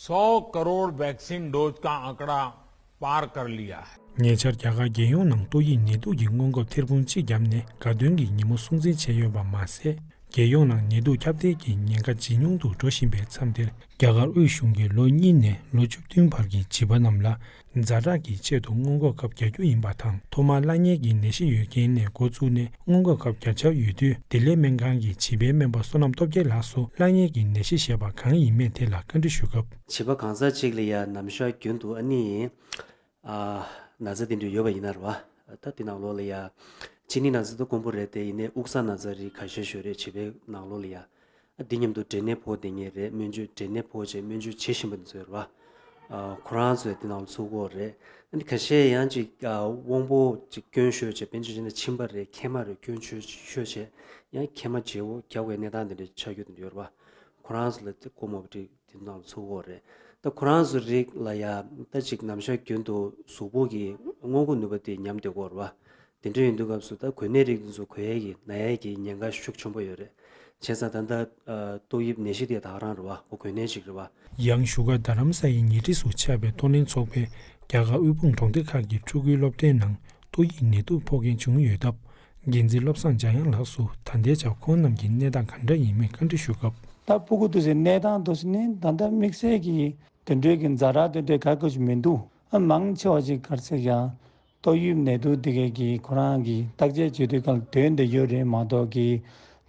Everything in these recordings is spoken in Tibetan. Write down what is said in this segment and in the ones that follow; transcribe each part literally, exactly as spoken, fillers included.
सौ crore vaccine dose का आंकड़ा पार कर लिया है। ཉེ་ཆར་རྒྱ་གར་རྒྱལ་ཡོངས་ནང་ཏོག་དབྱིབས་ནད་དུག་གི་སྔོན་འགོག་ཐེར་འབུམ་གཅིག་བརྒྱབ་ནས་དགའ་སྟོན་གྱི་ཉིན་མོ་སྲུང་བརྩི་བྱས་ཡོད་པ་མ་ཟད། རྒྱལ་ཡོངས་ནང་ནད་དུག་ཁྱབ་གདལ་གྱི་ཉེན་ཁ་ཇེ་ཉུང་དུ་འགྲོ་བཞིན་པའི་མཚམས་དེར། རྒྱ་གར་དབུས་གཞུང་གིས་ལོ་གཉིས་ནས་ལོ་བཅུ་བདུན་བར་གྱི་བྱིས་པ་རྣམས་ལ་ཛ་དྲག་གི་ཆེད་དུ་སྔོན་འགོག་ཁབ་རྒྱག་རྒྱུ་ཡིན་པ་དང་། ཐོག་མར་བླ་གཉན་གྱི་ནད་གཞི་ཡོད་མཁན་ནས་འགོ་བཙུགས་ནས་སྔོན་འགོག་ཁབ་བརྒྱབ་འཆར་ཡོད་དུས། བདེ་ལེགས་སྨན་ཁང་གི་བྱིས་པའི་སྨན་པ་བསོད་ནམས་སྟོབས་རྒྱལ་ལགས་སུ་བླ་གཉན་གྱི་ནད་གཞི་ཞེས་པ་གང་ཡིན་མིན་དེ་ལ་བཀའ་འདྲི་ཞུ་སྐབས། བྱིས་པ་གང་ཟག་ཅིག་ལ་ཡང་ནམ་ཞག་རྒྱུན་དུ་ཨ་ནི། ཨ། ན་ཚ་དེ་འདྲ་ཡོད་པ་ཡིན་ན་རེད་བ། ད་དེ་ནང་ལོགས་ལ་ཡ། གཅིན་སྙི་ན་ཚ་དེ་དཀོན་པོ་རེད་དེ། ཡིན་ནའི་དབུགས་བཟང་ན་ཚ་རིགས་ཁ་ཤས་ཤོད་རེད། བྱིས་པའི་ནང་ལོགས་ལ་ཡ། ཨ། འདི་མཉམ་དུ་འབྲས་ནད་ཕོག་བསྡད་མཁན་རེད། སྨན་བཅོས་འབྲས་ནད་ཕོག་བྱས་སྨན་བཅོས་བྱེད་བཞིན་པ་འདི་ཚོ་ཡོད་རེད་བ། ཨ། ཁོ་རང་ཚོས་དེ་ནང་ལ་ཚུད་ཀྱི་ཡོད་རེད། ཨ་ནི་ཁ་ཤས་ཡང་ཅིག་ཨ། དབང་པོ་ཅིག་སྐྱོན་ཤོས་བྱས། དཔེར་ན་ཆ་བཞག་ན་མཆིན་པ་རེད། མཁལ་མ་རེད། སྐྱོན་ཤོས་ཤོས་བྱས། ཡང་མཁལ་མ་བརྗེ་བོ་རྒྱག་པའི་གནས་སྟངས་དེ་འདྲ་ཆགས་རྒྱུ་དེ་འདྲ་ཡོད་རེད་བ། ཁོ་རང་ཚོ་ལ་དེ་དཀའ་མོ་བ་ཅིག་དེ་ནང་ལ་ཚུད་ཀྱི་ཡོད་རེད། ད་ཁོ་རང་ཚོ་རིགས་ལ་ཡ་ད་ཅིག་ནམ་ཞག་རྒྱུན་དུ་གཟུགས་པོ་གི་སྔོན་འགོག་ནུས་པ་དེ་ཉམས་བསྡད་ཀྱི་ཡོད་རེད་བ། དེ་འདྲ་ཡིན་དུས་སྐབས་སུ་ད་གོས་ནད་རིགས་འདི་ཚོ་གོན་ཡས་ཀྱི་ན་ཡས་ཀྱི་ཉེན་ཁ་ཤུགས་ཆེན་པོ་ཡོད་རེད། བྱས་ཙང་ད་ལྟ་ཨ། ཏོག་དབྱིབས་ནད་གཞི་དེ་ད་ག་རང་རེད་བ། ཁོ་གོས་ནད་ཅིག་རེད་བ། ཡང་བཞུགས་སྒར་རྡ་རམ་ས་ཡི་ཉེ་འཁྲིས་སུ་ཆགས་པའི་མཐོ་ལྷན་ཚོགས་པས་རྒྱ་གར་དབུལ་ཕོངས་གྲོང་སྡེ་ཁག་གི་ཕྲུ་གུའི་སློབ་གྲྭའི་ནང་ཏོག་དབྱིབས་ནད་དུག་ཕོག་མཁན་བྱུང་ཡོད་སྟབས། འགན་འཛིན་བློ་བཟང་འཇམ་དབྱངས་ལགས་སུ་ད་ལྟའི་ཆར་ཁོང་རྣམས་ཀྱི་གནས་སྟངས་གང་འདྲ་ཡིན་མིན་བཀའ་འདྲི་ཞུ་སྐབས། ད་ཕྲུ་གུ་དེ་ཚོའི་གནས་སྟངས་དེ་ཚོ་ནི་ད་ལྟ་དམིགས་བསལ་གྱི་དེ་འདྲའི་གི་ཛ་དྲག་དེ་འདྲའི་ག་གེ་ཞིག་མི་འདུག་ཨ། མང་ཆེ་བ་ཅིག་ག་རེ་ཟེར་ཡ། ཏོག་དབྱིབས་ནད་དུག་འདི་གའི་གི་ཁོ་རང་གི་བརྟག་དཔྱད་བྱེད་དུས་སྒང་ལ་དོན་དེ་ཡོད་རེད་མ་གཏོགས་གི།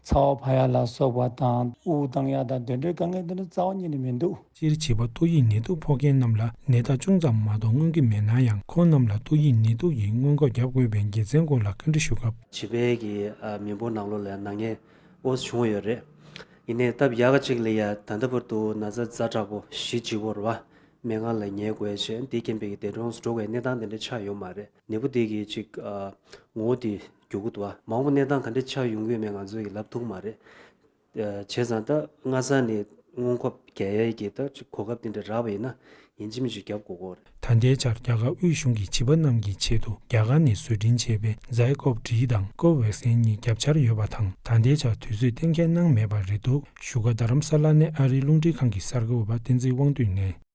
ཚ་བ་འཕར་ཡ་ལ་སོགས་པ་དང་། དབུགས་བཏང་ཡ་དང་། དེ་འདྲའི་དཀའ་ངལ་དེ་འདྲ་རྩ་བ་ཉིད་ནས་མི་འདུག་སྤྱིར་བྱིས་པ་ཏོག་དབྱིབས་ནད་དུག་ཕོག་མཁན་རྣམས་ལ་ནད་རྟགས་ཅུང་ཙམ་མ་གཏོགས་མངོན་གྱི་མེད་ན་ཡང་། ཁོང་རྣམས་ལ་ཏོག་དབྱིབས་ནད་དུག་གི་སྔོན་འགོག་བརྒྱབ་དགོས་པའི་དགེ་མཚན་སྐོར་ལ་བཀའ་འདྲི་ཞུ་སྐབས། བྱིས་པའི་གི་ཨ། མི་འབོར་ནང་ལོགས་ལ་ནད་ངན་འོ་བྱུང་ཡོད་རེད། ཡིན་ནའི་སྟབས་ཡག་ག་ཅིག་ལ་ཡ་ད་ལྟ་བར་དུ་ན་ཚ་ཛ་དྲག་པོ་གཞི་ལྗིད་པོ་རེད་བ། སྨན་ཁང་ལ་ཉལ་དགོས་བྱས། དེའི་རྐྱེན་པས་ཀྱི་འདས་གྲོངས་སུ་འགྲོ་བའི་གནས་སྟངས་དེ་འདྲ་ཆགས་ཡོད་མ་རེད། ནད་འབུ་དེ་གི་ཅིག་ཨ། ངོ་བོ་དེ་འགྱུར་གྱི་འདུག་བ། མང་པོ་གནས་སྟངས་ག་འདྲ་ཆགས་ཡོང་གི་ཡོད་མེད་ང་ཚོས་ཀྱི་ལབ་ཐུབ་མ་རེད། ཨ། བྱས་ཙང་ད་སྔ་ས་ནས་སྔོན་འགོག་རྒྱག་ཡས་ཀྱི་ད་ཅིག་གོ་སྐབས་དེ་འདྲ་རག་པ་ཡིན་ན། ཡིན་གཅིག་མིན་གཅིག་རྒྱབ་དགོས་ཀྱི་ཡོད་རེད། ད་ལྟའི་ཆར་རྒྱ་གར་དབུས་གཞུང་གིས་བྱིས་པ་རྣམས་ཀྱི་ཆེད་དུ་རྒྱ་གར་ནས་བཟོ་སྐྲུན་བྱས་པའི་ཛའི་ཀོབ་ཌི་དང་ཀོབ་ཝེག་སིན་གཉིས་བརྒྱབ་འཆར་ཡོད་པ་དང་། ད་ལྟའི་ཆར་དུས་ཚོད་གཏན་འཁེལ་གནང་མེད་པ་རེད་འདུག་བཞུགས་སྒར་རྡ་རམ་ས་ལ་ནས་ཨ་རིའི་རླུང་འཕྲིན་ཁང་གི་གསར་འགོད་པ་བསྟན་འཛིན་དབང་འདུས་ནས།